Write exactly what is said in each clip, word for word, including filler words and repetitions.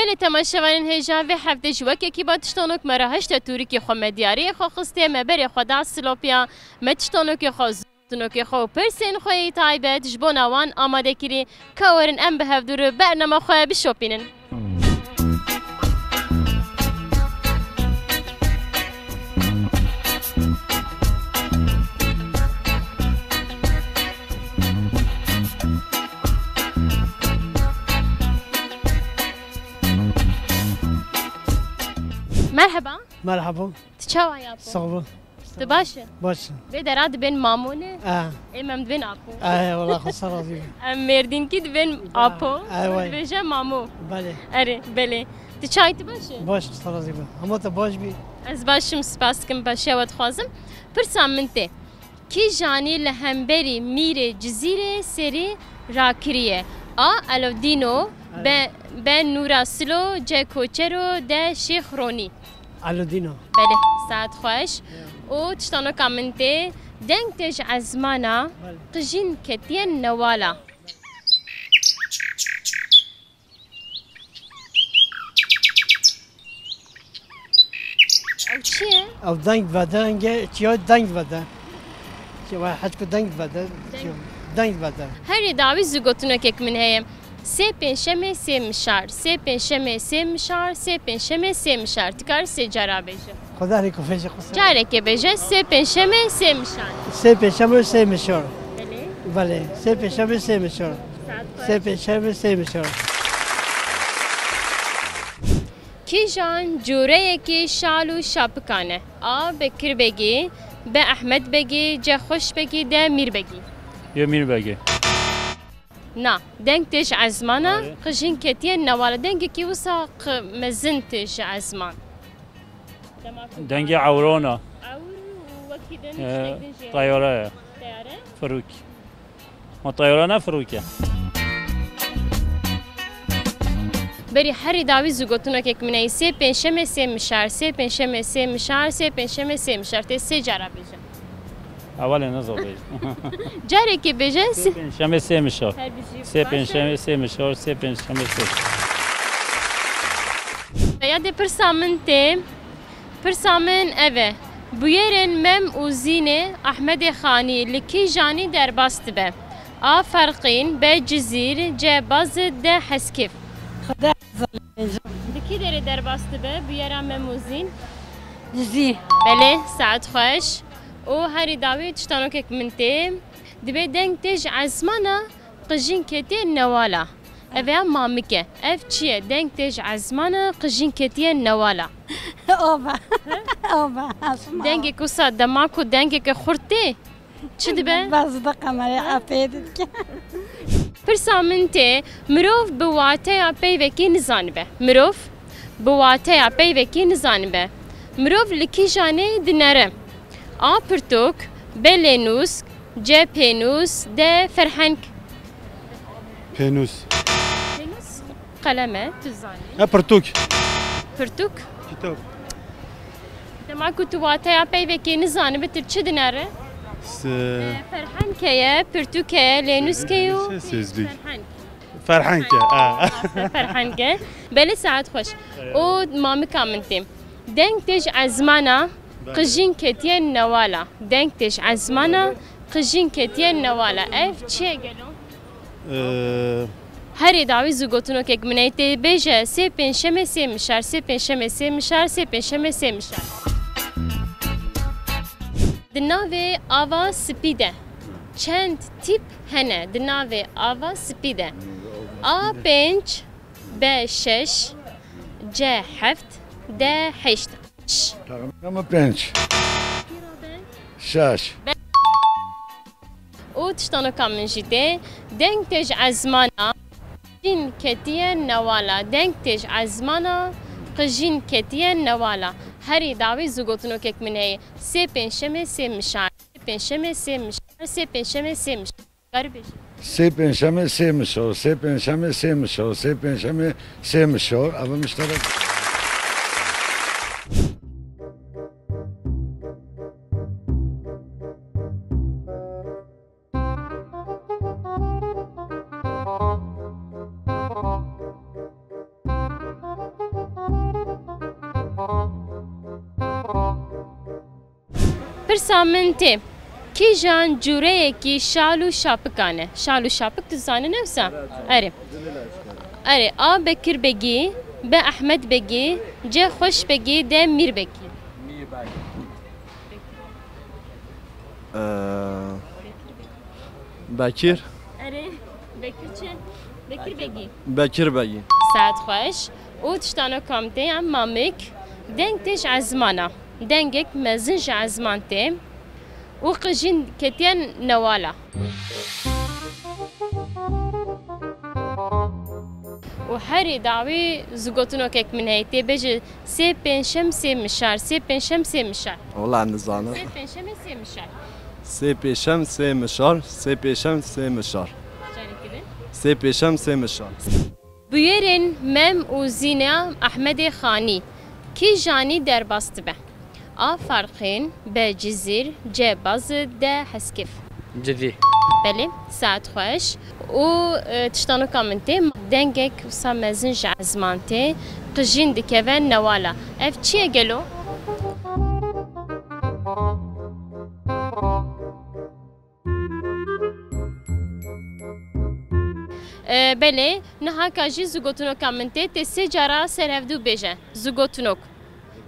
Belê temaşevanên hêja, vê heftê jî wekekî ba tiştanok me re hişte tûrikî xwe me diyariyê xwe xistê, me berê xwe da silopiya, me tiştanokê xwe, zûtinokê xwe û pirsên xwe yê taybet ji bona wan amade kirî. Ka werin em bi hevdû re bernama xwe bişopînin. Merheba. Merhaba. Tu çawa yî apo? Sağ ol. Tu baş î? Baş. Vê dera dibên mamo ne? Ah. Ê me em dibên apo. Ah, wala xwe ser razî be. Em mêrdînkî dibên apo. Ah, vay. Dibêje mamo. Belê. Erê, belê. Tu çawa yî, tu baş î? Baş, ser razî be. Hema te baş bî. Ez baş im, spas dikim, başiya we dixwazim. Pirsa min tê. Kîjanî li hemberî Mîrê Cizîrê serî rakiriye? A. Alodîno, B. B. Nûra Silo, C. Koçero, D. Şêx Ronî. Alodîno. Belê, saet xweş. Ya. Û tiştanoka min tê, deng tê ji ezmana, belê, qijîn ketiye newala. Ew çi ye? Ew deng vede, enge çiya deng vede. Çiya hetku deng vede, deng, çiya deng vede. Herî dawî zû gotinokek min heye. Sê pênşemê sê mişar, sê pênşemê sê mişar, sê pênşemê sê mişar. Tu karî sê cara bêje. Xwedê herî ku fêşe xwe ser. Carekê bêje, sê pênşemê sê mişar. Sê pênşemê sê mişar. Belê. Belê, sê pênşemê sê mişar. Saet xweş. Sê pênşemê sê mişar. Kîjan cûreyekî şal û şapikan e? A. Bekir Begî, B. Ehmed Begî, C. Xweş Begî, D. Mîr Begî. Yê Mîr Begî. Na, deng tê ji ezmana, erê, qijîn ketiye newala. Dengekî wisa qi-, mezin tê ji ezman. Dema ku dengê ewrona. Ewr û wekî din, ee, tiştek din jê. Teyare ye. Teyare? Firûk. Ma teyare ne firûk e. Berî herî dawî zû gotinokek min heye. Sê pênşemê sê mişar, sê pênşemê sê mişar, sê pênşemê sê mişar. Tê sê cara bêje. Ewalê nizo bêj. Carekê bêje. Sê pênşemê sê mişar. Her bijî. Sê pênşemê sê mişar, sê pênşemê sê. Ya dê pirsa min tê. Pirsa min ev e. Bûyerên Mem û Zînê Ehmedê Xanî li kîjanî derbas dibe? A. Ferqîn, B. Cizîr, C. Bazid, D. Heskîf. Xwedê hezal bêjim. Li kî derê derbas dibe bûyera Mem û Zîn? Cizîr. Belê, saet xweş. Û herî dawî tiştanokek min tê. Dibê deng tê ji ezmana, qijîn ketiye newala. Ev ya mamik e. Ev çi ye? Deng tê ji ezmana, qijîn ketiye newala. Ova. Ova. Dengê ku sa dema ku dengeke xurt tê, çi dibe? Bazide kamerayê apê dike. Pirsa min tê, mirov bi wateya peyvekê nizanibe. Mirov bi wateya peyvekê nizanibe. Mirov li kîjanê dinere? A. Pirtûk, B. Lênûs, C. Pênûs, D. Ferheng. Pênûs. Pênûs qelem e, tu zanî. E, pirtûk. Pirtûk? Kitap. Dema ku tu wateya peyvekê nizanibe, tu çi dinere? S- E, ferheng heye, pirtûk heye, lênûs heye û sêzdî. Ferheng. Ferheng e, a. Ferheng e. Belê, saet xweş. Evet. Û mamika min tê. Deng tê ji ezmana, belê, qijîn ketiye newala. Deng tê ji ezmana, qijîn ketiye newala. Ev çi ye gelo? Ee, Herî dawî zû gotinokek min ê tê bêje, sê pênşemê sê mişar, sê pênşemê sê mişar, sê pênşemê sê mişar. Di navê ava spî de çend tîp hene? Di navê ava spî de. A pênc, B şeş, C heft, D heşt. Takımda mı penç? Şaş. Û tiştanoka min jî tê. Deng tê ji ezmana, qijîn ketiye newala. Deng tê ji ezmana, qijîn ketiye newala. Herî dawî zû gotinokek min heye. Sê pênşemê sê mişar. Sê pênşemê sê mişar. Sê pênşemê sê mişar. Karî bêjî. Sê pênşemê sê mişor, sê pênşemê sê mişor, sê pênşemê sê mişor. Ev mişterek. Pirsa min tê, kîjan cûreyekî şal û şapikan e? Şal û şapik tu zanî ne wisa? Erê. Erê, A Bekir Begî, B Ehmed Begî, C Xweş Begî, D Mîr Begî. Ee, Bekir. Erê, Bekir çi? Bekir Begî. Bekir Begî. Saet xweş. Û tiştanoka min tê, em mamik. Deng tê ji ezmana. Dengek mezin ji ezman tê. Û qijîn ketiye newala. Û herî dawî zigotinokek min heye, tê bêje sê pênçşem sê mişar, sê pênçşem sê mişar. Wala nizanim. Sê pênçşemê sê mişar. Sê pêşem, sê mişar, sê pêşem, sê mişar. Carekê din. Sê pêşem, sê mişar. Bûyerên Mem û Zîna Ehmedê Xanî kîjanî derbas dibe? A Farqîn, B Cizîr, C Bazid, D Heskif. Cizîr. Belê, saet xweş. Û, e, tiştanoka min tê, dengek wisa mezin ji ezman tê, qijîn dikeve newala. Ev çi ye gelo? E, belê, niha ka jî zûgotinoka min tê, tê sê cara ser hevdû bêje. Zûgotinok.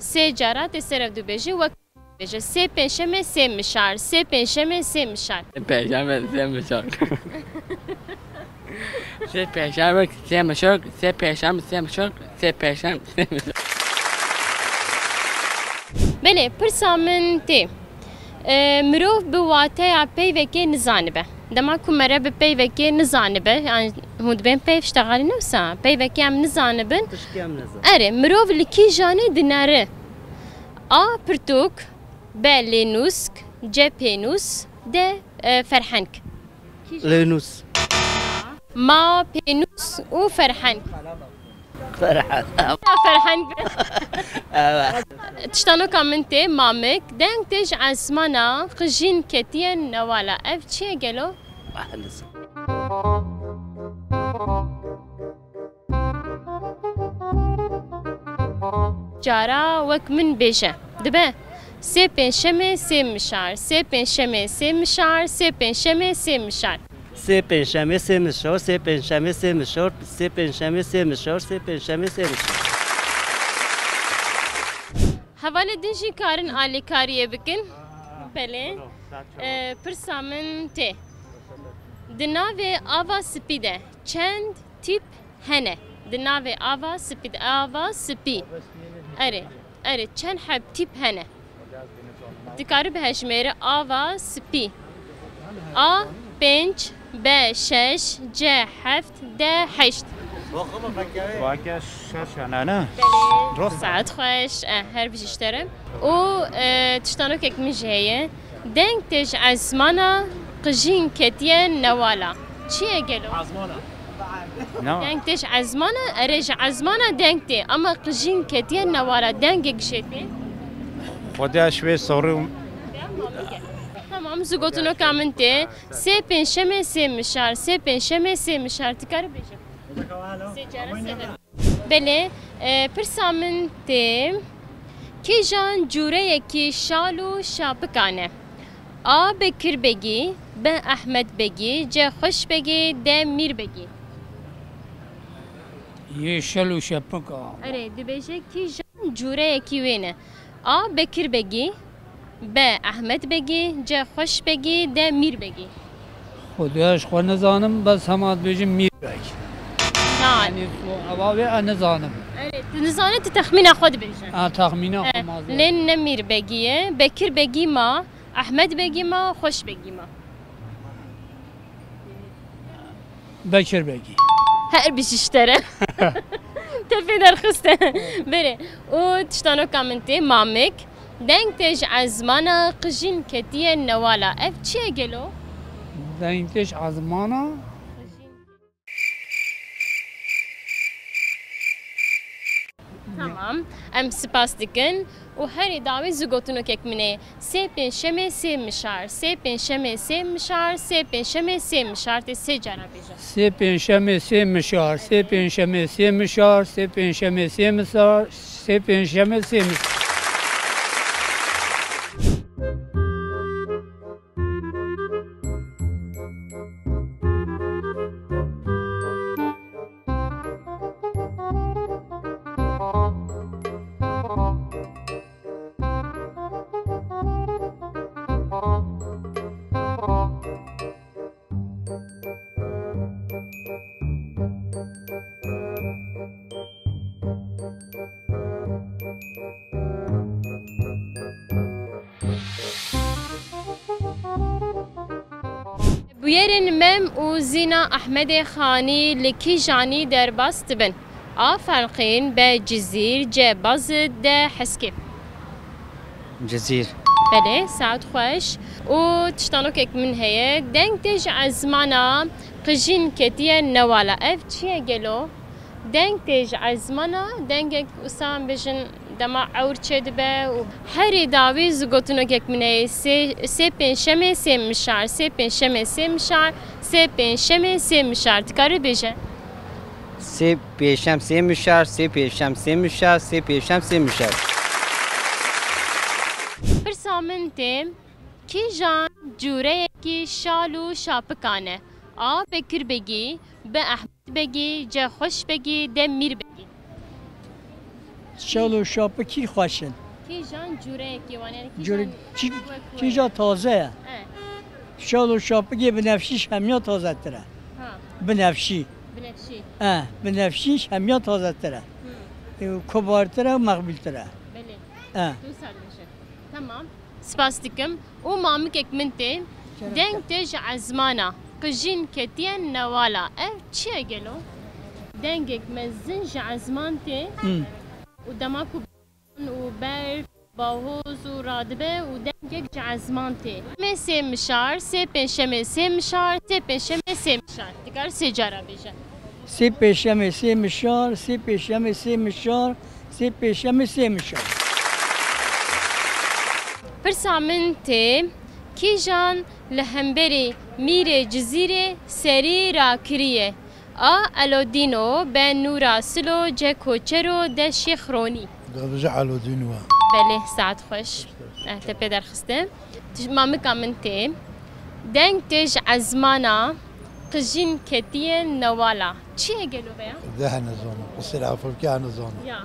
Sê cara tê ser hevdû bêje, wek bêje. Sê pênçşemê sê mişar, sê pênçşemê sê mişar. Pênçşemê sê mişar. Sê pênçşemê sê mişar, sê pênçşemê sê mişar, sê pênçşemê sê mişar. Belê, pirsa min tê. E, mirov bi wateya peyvekê nizanibe. Dema ku mere bi peyvekê nizanibe, yan hûn dibên peyv ştexalî ne wisa, peyvekê em nizanibin. Tiştê em nizan. Erê, mirov li kîjanê dinere? A pirtûk, B lênûsk, C pênûs, D, e, ferheng. Lênûs. Ma pênûs û ferheng. Ferheng. Ya ferheng be. Evet. Tiştanoka min tê, mamik, deng tê ji ezmana qijîn ketiye newala. Ev çi ye gelo? Cara wek min bêje. Dibe sê pênçşemê sê mişar, sê pênçşemê sê mişar, sê pênçşemê sê mişar. Sê pênçşemê sê mişar, sê pênçşemê sê mişar, sê pênçşemê sê mişar, sê pênçşemê sê mişar. Hevalê din jî karin alîkariyê bikin. Belê. Ee, pirsa min tê. Di navê ava spî de çend tîp hene? Di navê ava spî de, ava spî. Erê, erê, çend heb tîp hene? Dikarî bihejmêri ava spî. A pênc, B şeş, C heft, D heşt. Wake şeş hene, ne? Belê. Rost. Saet xweş, eh, her bijî ji te re. Û, eh, tiştanokek min jî heye. Deng tê ji ezmana qijîn ketiye newala. Çi ye gelo? Ezmana. Ne? Deng tê ji ezmana, erê ji ezmana deng tê. Ama qijîn ketiye newala, dengek jê tê. Xwedê ez wê sorî û Tamam, zû gotinoka min tê. Sê pênçşemê sê mişar, sê pênçşemê sê mişar. Dikarî bêje. Sê cara sê. Belê, e, pirsa min tê, kîjan cûreyekî şal û şapikan e? A Bekir Begî, B Ehmed Begî, C Xweş Begî, D Mîr Begî. Yê şal û şapik a. Erê, dibêje kîjan cûreyekî wê ne? A Bekir Begî, B Ehmed Begî, C Xweş Begî, D Mîr Begî. Xwedê ez xwe nizanim, bes hema dibêjim Mîr Beg. Na. Yanî, ewa wê ez nizanim. Erê, tu nizane, tu texmîna xwe dibêje. A, texmîna xwe. Eh, ma zor. Lê ne Mîr Begî ye, Bekir Begî ma, Ehmed Begî ma, Xweş Begî ma. Bekir Begî. Her bijî ji te re. Te fê derxiste. Berê. Û tiştanoka min tê, mamik. Deng tê ji ezmana qijîn ketiye newala. Ev çi ye gelo? Deng tê ji ezmana? Tamam. Em spas dikin û herî dawî zû gotinokek min ê. Sê pênçşemê sê mişar, sê pênçşemê sê mişar, sê pênçşemê sê mişar, tê sê cara bêje. Sê pênçşemê sê mişar, sê pênçşemê sê mişar, sê pênçşemê sê mişar, sê pênçşemê sê mişar. Bûyerên Mem û Zîna Ehmedê Xanî li kîjanî derbas dibin? A. Felqîn, B. Cizîr, C. Bazid, D. Heskê. Cizîr. Belê, saet xweş. Û tiştanokek min heye. Deng tê ji ezmana qijîn ketiye newala. Ev çi ye gelo? Deng tê ji ezmana, dengek wisa em bêjin dema ewr çêdibe û herî dawî ji gotinokek min heye. Sê, sê pênşemê sê mişar, sê pênşemê sê mişar, sê pênşemê sê mişar. Dikare bêje? Sê pêşem sê mişar, sê pêşem sê mişar, sê pêşem sê mişar. Pirsa min tê, kîjan cûreyekî şal û şapikan e? A. Bekir Begî, B. Ehmed Begî, C. Xweş Begî, D. Mîr Begî. Şal û şapikî xweş in. Kîjan cûreyekî wan, yani Cûre-, kîjan kî-, wek we? Kîja taze ye. He. Şal û şapikê binefşî ji hemiya tazetir e. Ha. Binefşî. Binefşî. E, binefşî ji hemiya tazetir e. Hı. E, kobartir e û mexbûltir e. Belê. E. Tu sar bêje. Tamam. Spas dikim. Û mamikek min tê. Şeref. Deng tê ji ezmana qijîn ketiye newala. Ev çi ye gelo? Dengek mezin ji ezman tê. Hmm. Û dema ku û berf, bahoz û radibe û dengek ji ezman tê. Mê sê mişar, sê pênşemê sê mişar, sê pênşemê sê mişar. Dikar sê cara bêje. Sê pêşemê sê mişar, sê pêşemê sê mişar, sê pêşemê sê mişar. Pirsa min tê, kîjan li hemberî Mîrê Cizîrê serî rakiriye? A. Elodîno, B. Nûra Silo, C. Koçero, D. Şêx Ronî. Dibêje Elodîno e. Belê, saet xweş. Eh, te pê derxistin. Tij-, mamika min tê. Deng tê ji ezmana qijîn ketiye newala. Çi ye gelo veya? Xwedê nizanim. Qisir efirke nizanim. Ya.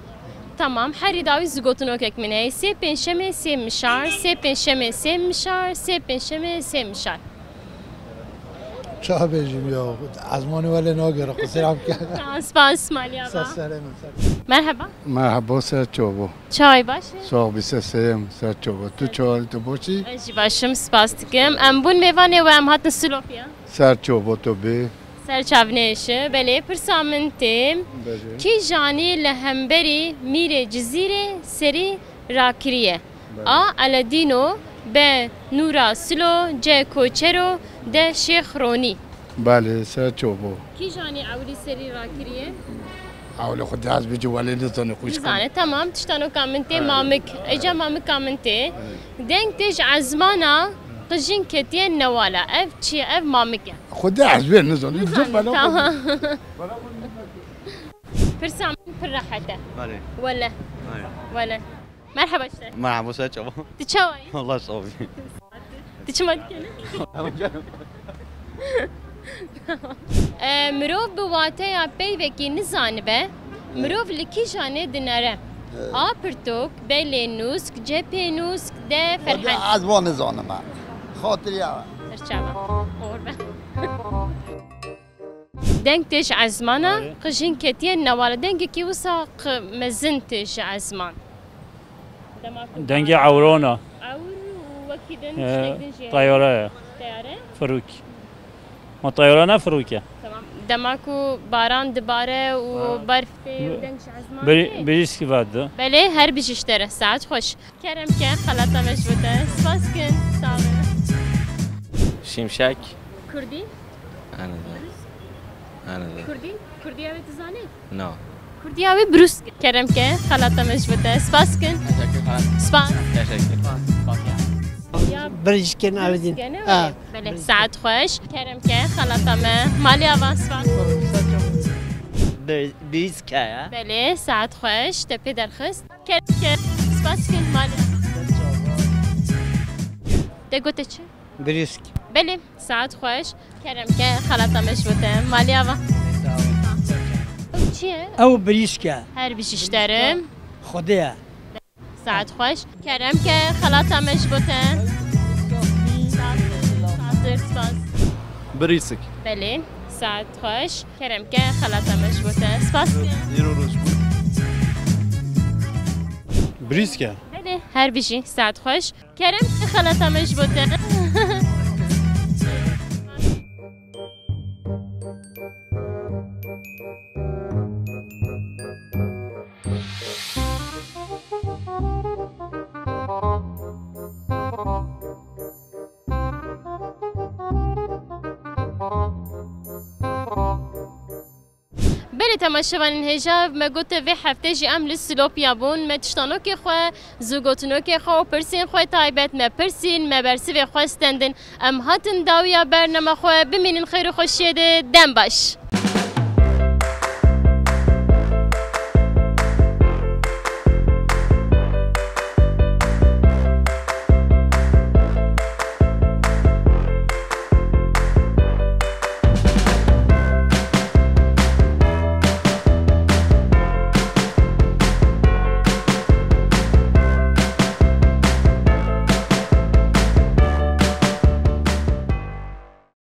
Tamam. Herî dawî ji gotinokek min heye. Sê pênşemê sê mişar, sê pênşemê sê mişar, sê pênşemê sê mişar. Ça bêjim ya? Ezmanê welê nagere. Qisir efirke. Tamam, spas, maliya va. Ser serê min, ser. Merhaba. Merhaba, ser çava. Çay baş e? Sağ ol, bir ses seyim, ser çava. Tu çay, tu boşî? Ez jî baş im, spas dikim. Em bûn mêvanê we, em hatin Silopiya. Ser çava tu bê. Ser çavnêşe, belê, pirsa min tê. Belê. Kîjanî li hemberî Mîrê Cizîrê serî rakiriye? Belê. A. Eledîno, B. Nûra Silo, C. Koçero, D. Şêx Ronî. Belê, ser çava. Kîjanî ewilî serî rakiriye? Ewilî xwe dest bi ciwalê nizane xwişk. Nizane, tamam. Tiştanoka min tê, evet, mamik. Eca mamika min tê. Evet. Deng tê ji ezmana qijîn ketiye newala. Ev çi ye? Ev mamik e. Xwedê ez wê nizanim. Nizane, tamam. Pirsa min pir rehet e. Belê. Wele. Belê. Wele. Merhaba işte. Merhaba, ser çava. Tu çawa yî? Allah sağ ol. Tu çima dikene? E, mirov bi wateya peyvekî nizanibe, mirov li kîjanê dinere? Evet. A. Pirtok, B. Lênûsk, C. Pênûsk, D. Ferheng. Xwedê ez van nizanim e. Xatir ya. Ser çava. Qor be. Deng tê ji ezmana, evet, qijîn ketiye newala. Dengekî wisa qi-, mezin tê ji ezman. Dema ku dengê ewrona. Ewr û wekî din, e, tiştek din jî heye. Teyare ye. Teyare? Firûk. Ma teyare ne firûk e. Tamam. Dema ku baran dibare û, ha, berf tê û deng ji ezman tê. Birîskî vedide. Belê, her bijî ji te re. Saet xweş. Kerem ke, xelata me ji bo te. Spas kin. Sağ ol. Şimşek. Kurdî? Anladım. Anladım. Kurdî? Kurdiya wê dizanî? No. Kurdiya wê brûsk. Kerem ke, xelata me ji bo te. Spas kin. Teşekkür ederim. Spas. Teşekkür. Spas. Spas ya. Ya, brûsk kin, Elodîn. Brûsk kin, ha. Belê, saet xweş. Kerem ke, xelata me. Malê ava, spas. Bir, brûsk ya. Belê, saet xweş. Te pê derxist. Kerem ke, spas kin, malê. Te gote çi? Brîsk. Belê, saet xweş. Kerem ke, xelata me ji bo te. Malê ava. Ew çi ye? Ew brîsk e. Her bijî ji te re. Xwedê ye. Saet xweş. Kerem ke, xelata me ji bo te. Xatir, spas. Brîsk. Belê. Saet xweş. Kerem ke xelata me ji bo te. Spas. Îro roj bû. Brîske. Belê, her bijî. Saet xweş. Kerem ke xelata me ji bo te. Belê temaşevanên hêja, me got vê hefte jî em li Silopya bûn. Me tiştanokê xwe, zûgotinokê xwe û pirsên xwe taybet me pirsîn, me bersivê xwe stendin. Em hatin dawiya bernama xwe, bimînin xêr û xweşiyê de, dem baş.